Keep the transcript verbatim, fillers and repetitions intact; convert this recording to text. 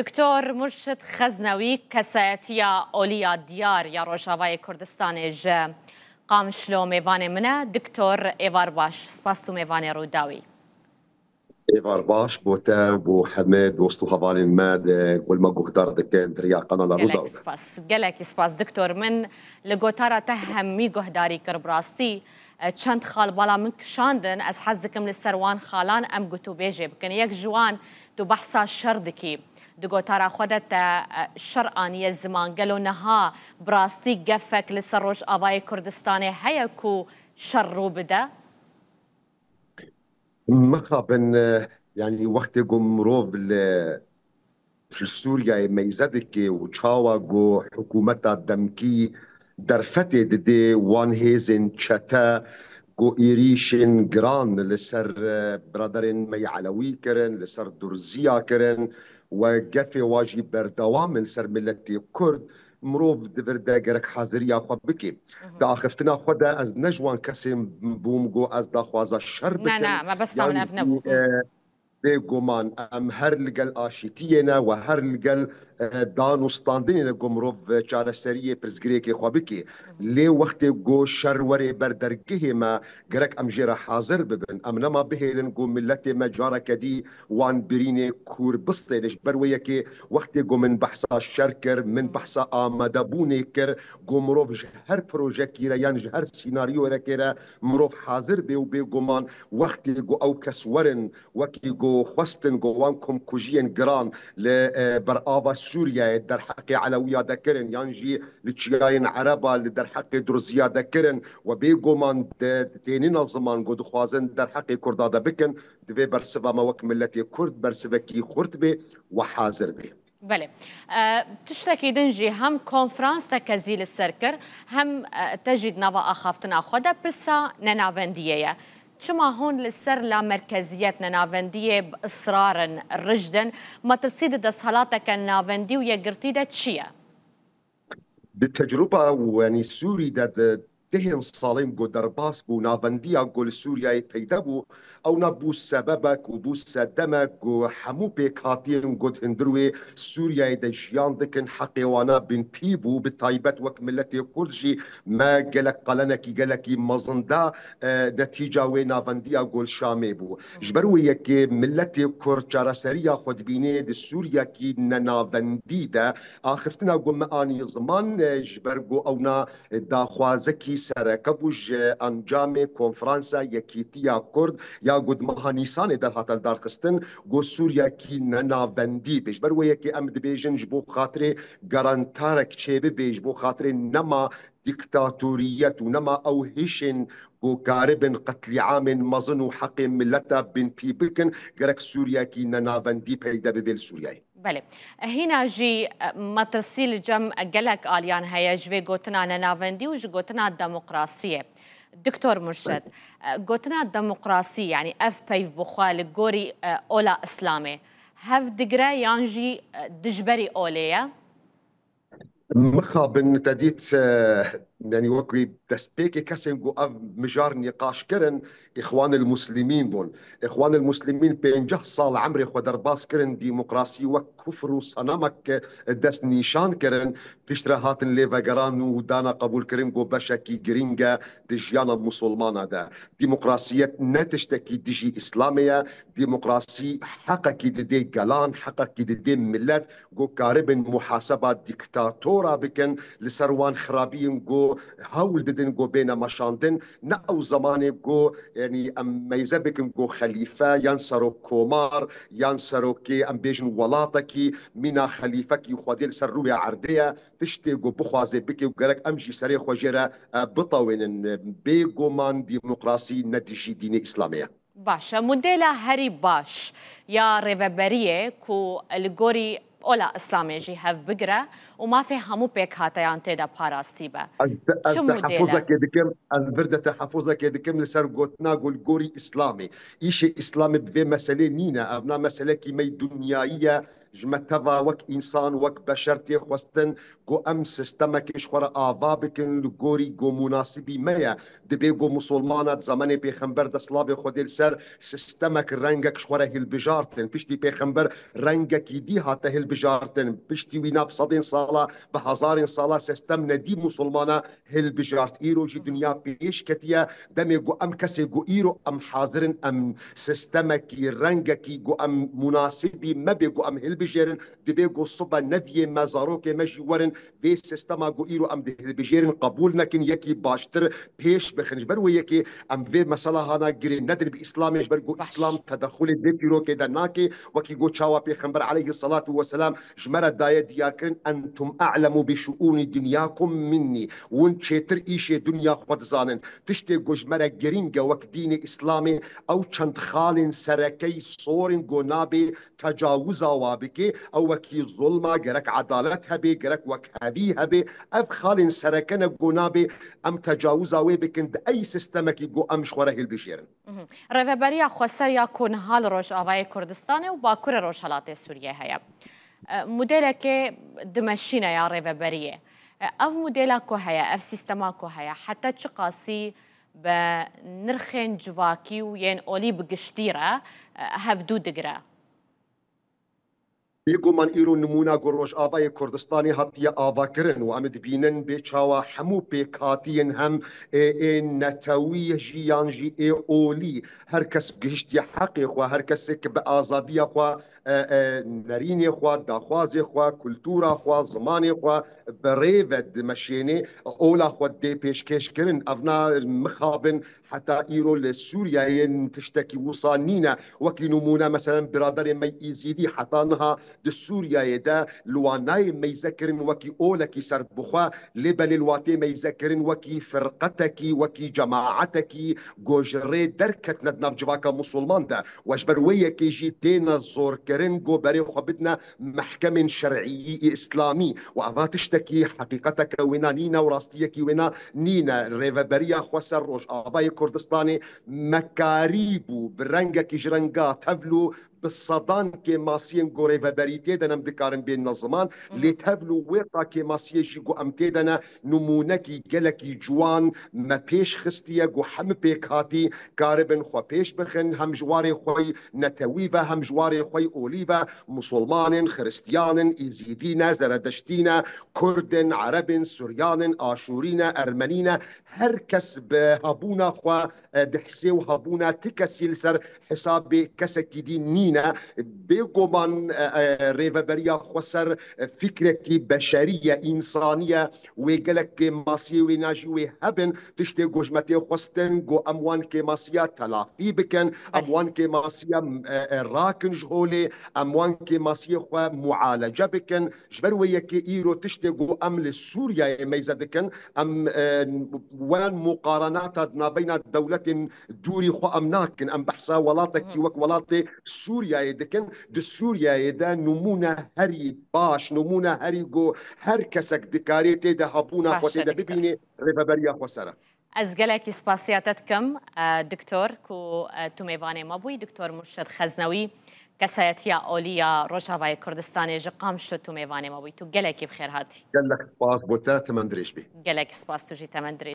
Doktor Murşid Xeznewî, kesayetiya olî ya diyar ya Rojavayê Kurdistanê ji Qamişlo mêvanê min e. Doktor, êvar baş. Spas tu mêvanê Rûdaw î. Êvar baş bo te, bo heme dost û hevalên me di gul me guhdar dikin di riya kanala Rûdaw de. Gelek spas. Gelekî spas, Doktor. Min li gotara te hemî guhdarî kir, bi rastî. E, çend xal bala min kişandin, ez hez dikim li ser wan xalan em gotûbêjê bikin. Yek ji wan, tu behsa şer dikî. Di gotara xwe de te, e, şer aniye ziman. Gelo niha bi rastî gefek li ser Rojavayê Kurdistanê heye ku şer rû bide? Mixabin, e, yanî wextê ku mirov li ji Sûriyeyê meyze dike û çawa ku hikûmeta demkî derfetê didê wan hêzên çete ku êrîşên giran li ser, e, biraderên me yê Elewî kirin, li ser Durziya kirin we gefê wa jî berdewam in li ser miletê Kurd, mirov di vir de gerek haziriya xwe bike. Mhm. Di axiftina xwe de ez ne ji wan kesên bûm ku ez daxwaza şer bikim. Ne, ne, mebesta min ev nebû. Bêguman, em her li gel aşîtiyê ne we her li gel, e, dan û standinê ne ku mirov, e, çareseriyê pirsgirêkê xwe bike. Lê wextê ku şer were ber dergehê me, gerek em jê re hazir bibin. Em nema bihêlin ku miletê me careke dî wan birînê kûr bistêne. Ji ber wê yekê wextê ku min behsa şer kir, min behsa amadebûnê kir, ku mirov ji her projekî re yan ji her sînaryorekê re mirov hazir bê û bêguman wextê ku ew kes werin, wekî ku xwestin ku wan komkujiyên giran li, e, berava Sûriyeyê derheqê Elewiya de kirin, yan jî li çiyayên Ereba li derheqê Durziya de kirin, we bêguman di, di tênîna ziman ku dixwazin derheqê Kurda de bikin, divê bersiva me wek miletê Kurd bersivekî xurt bê, we hazir bê. Belê. E, tiştekî din jî hem konferans te kezî li ser kir, hem, e, te jî di nava axaftina xwe de pirsa nenavendiyê ye. Çima hûn li ser lamerkeziyet, nenavendiyê bi israr in, rijd in? Metirsî di desthilateke navendî û yekgirtî de çi ye? Di tecrûba, yanî Sûrî de di dehên salên ku derbas bû, navendiya ku li Sûriyeyê peyde bû, ewna bû sebebek û bû sedemek ku hemû pêkhatiyên ku di hundir wê Sûriyeyê de jiyan dikin, heqê wana binpî bû, bi taybet wek miletê Kurd jî me gelek qalenekî gelekî mezin da, e, netîca wê navendiya ku li Şamê bû. Ji ber wê yekê miletê Kurd çareseriya xwe dibîne di Sûriyekî nenavendî de. Axiftina ku me anî ziman, e, ji ber ku ewna daxwazekî sereke bû ji encamê Konferansa Yekîtiya Kurd ya ku di meha Nîsanê derhate lidarxistin, ku Sûriyekî nenavendî be. Ji ber wê yekê em dibêjin ji bo xatirê garantarek çêbibe, ji bo xatirê nema dîktatoriyet û nema ew hişên ku karibin qetlîamên mezin û heqê mileta binpî bikin, gerek Sûriyekî nenavendî peyde bibe li Sûriyeyê. Belê. Hîna jî, e, metirsî li cem gelek aliyan heye ji vê gotina nenavendî û ji gotina demokrasiyê. Doktor Murşid, e, gotina demokrasî, yanî ev peyv bi xwe li gorî, e, ola Îslamê hev digire yan jî, e, dijberî olê ye? Mixabin te dît, e, yanî wekî destpêkê kesên ku ev mijar nîqaş kirin, Îxwanil Muslimîn bûn. Îxwanil Muslimîn pênceh sal emrê xwe derbas kirin, demokrasî wek kufr û senemek dest nîşan kirin, piştre hatin lêvegeran û dana qebûlkirin ku beşekî girîng e di jiyana Musulmana de. Demokrasiyet ne tiştekî dijî Îslamê ye, demokrasî heqekî didê gelan, heqekî didê milet, ku karibin muhaseba dîktatora bikin, li ser wan xirabiyên ku hewl didin ku bêne meşandin, ne ew zemanê ku, yanî, em meyze bikin ku xelîfe yan serokkomar yan serokê, em bêjin, welatekî mîna xelîfekî xwedê li ser rûyê erdê ye, tiştê ku bixwaze bike û gerek em jî serê xwe jê re, e, bitewênin. Bêguman demokrasî ne dijî dînê Îslamê ye. Baş e. Modela herî baş ya rêveberiyê ku li gorî ola Îslamê jî hev bigire û mafê hemû pêkhateyan tê de parastî be. Ez, ez Çi model e? Tehefuzekê dikim, ez vir de tehefuzekê dikim li ser gotina ku li gorî Îslamê. Îşê Îslamê bi vê meselê nîne. Ev na meselekî me yî dinyayî ye. Ji me teva wek însan, wek beşer tê xwestin ku em sistemekê ji xwe re ava bikin li gorî ku munasibî me ye. Dibê ku musulmana di zemanê pêxember de, silavê Xwedê li ser, sistemek, rengek ji xwe re hilbijartin. Piştî pêxember rengekî dî hate hilbijartin. Piştî wî na bi sedên sala, bi hezarên sala sistem nedî musulmana hilbijart. Îro jî dinya pêş ketiye. Demê ku em kesê ku îro em hazir in, em sistemekî, rengekî ku em munasibî me bê ku em hilbijêrin, dibê ku sibe neviyê me, zarokê me jî werin vê sistema ku îro em dihilbijêrin qebûl nekin, yekî baştir pêş bixin. Ji ber wê yekê em vê mesela hana girê nedin bi Îslamê, ji ber ku Baş. Îslam tedexulê vê pîrokê de nake, wekî ku çawa Pêxember aleyhisselatu vesselam ji me re daye diyarkirin, "Entum a'lemu bi şuûnî dunyakum minnî." Hûn çêtir îşê dinya xwe dizanin. Tiştê ku ji me re girîng e wek dînê Îslamê, ew çend xalên serekey sor in ku nabê tecawiza wa bike, ew wekî zulma, gerek edalet hebe, gerek wekhevî hebe. Ev xalên sereke ne ku nabê em tecawiza wê bikin di ey sistemekî ku em ji xwe re hilbijêrin. Mhm. Rêveberiya Xweser ya ku niha li Rojavayê Kurdistanê û Bakurê Rojhelatê Sûriyê heye. E, modelekê dimeşîne ya rêveberiyê. E, ev modela ku heye, ev sîstema ku heye, heta çiqasî bi nirxên civakî û yên olî bi giştî re, e, hevdû digire? Bêguman îro nimûna ku Rojavayê Kurdistanê hatiye avakirin û em dibînin bê çawa hemû pêkhatiyên hem ê, ê netewî jî yan jî ê olî, her kes gihiştiye heqê xwe, her kesek bi azadiya xwe, e, e, nerînê xwe, daxwazê xwe, kultura xwe, zimanê xwe bi rê ve dimeşênê, ola xwe dê pêşkêş kirin. Evna mixabin heta îro li Sûriyeyê tiştekî wisa nîne. Wekî nimûne, meselen, biraderê me Îzîdî heta niha di Sûriyeyê de li wan nayê meyze kirin wekî olekî serbixwe, lê belê li wa tê meyze kirin wekî firqetekî, wekî cemaetekî ku ji rê derketine di nav civaka musulman de. Û ji ber wê yekê jî têne zorkirin ku berê xwe bidine mehkemên şer'î îslamî. Û eva tiştekî heqîqeteke wêna nîne û rastiyekî wêna nîne. Rêveberiya Xweser Rojavayê Kurdistanê me karîbû bi rengekî ji renga tevlû bi sedan kêmasiyên ku rêveberî tê de ne em dikarin bênine ziman, Mhm. lê tevlû wê ta kêmasiyê jî ku em tê de ne nimûnekî gelekî ciwan me pêş xistiye ku hemî pêkhatî karibin xwe pêş bixin, hem ji warê xwe netewî ve, hem ji warê xwe olî ve, musulman in, xiristiyan in, îzîdî ne, zeredeştî ne, kurd in, ereb in, suryan in, aşûrî ne, ermenî ne, her kes bi hebûna xwe, e, dihisê û hebûna ti kesî li ser hesabê kesekî dî nîne. Bêguman, e, e, rêveberiya Xweser, e, fikrekî beşerî ye, însanî ye, wê gelek kêmasiyê wêna jî wê hebin, tiştê ku ji me tê xwestin ku em wan kêmasiya telafî bikin, em Belê. wan kêmasiya, e, e, rakin ji holê, em wan kêmasiyê xwe mualece bikin. Ji ber wê yekê îro tiştê ku em li Sûriyeyê meyze dikin, em, e, wan muqarenata di navbeyna dewletên dûrî xwe em nakin. Em behsa welatekî Mhm. wek welatê Sûriyeyê dikin. Di Sûriyeyê de nimûne herî baş, nimûne herî ku her kesek dikarê tê de hebûna Baş xwe tê e, de doktor. bibînê, Rêveberiya Xweser e. Ez gelekî spasiya te dikim, e, doktor, ku, e, tu mêvanê me bûyî, doktor Murşid Xeznewî, kesayetiya olî ya Rojavayê Kurdistanê ji Qamişlo tu mêvanê me bûyî. Tu gelekî bi xêr hatî. Gelek spas bo te, temen dirêj bî. Gelekî spas, tu jî temen dirêj.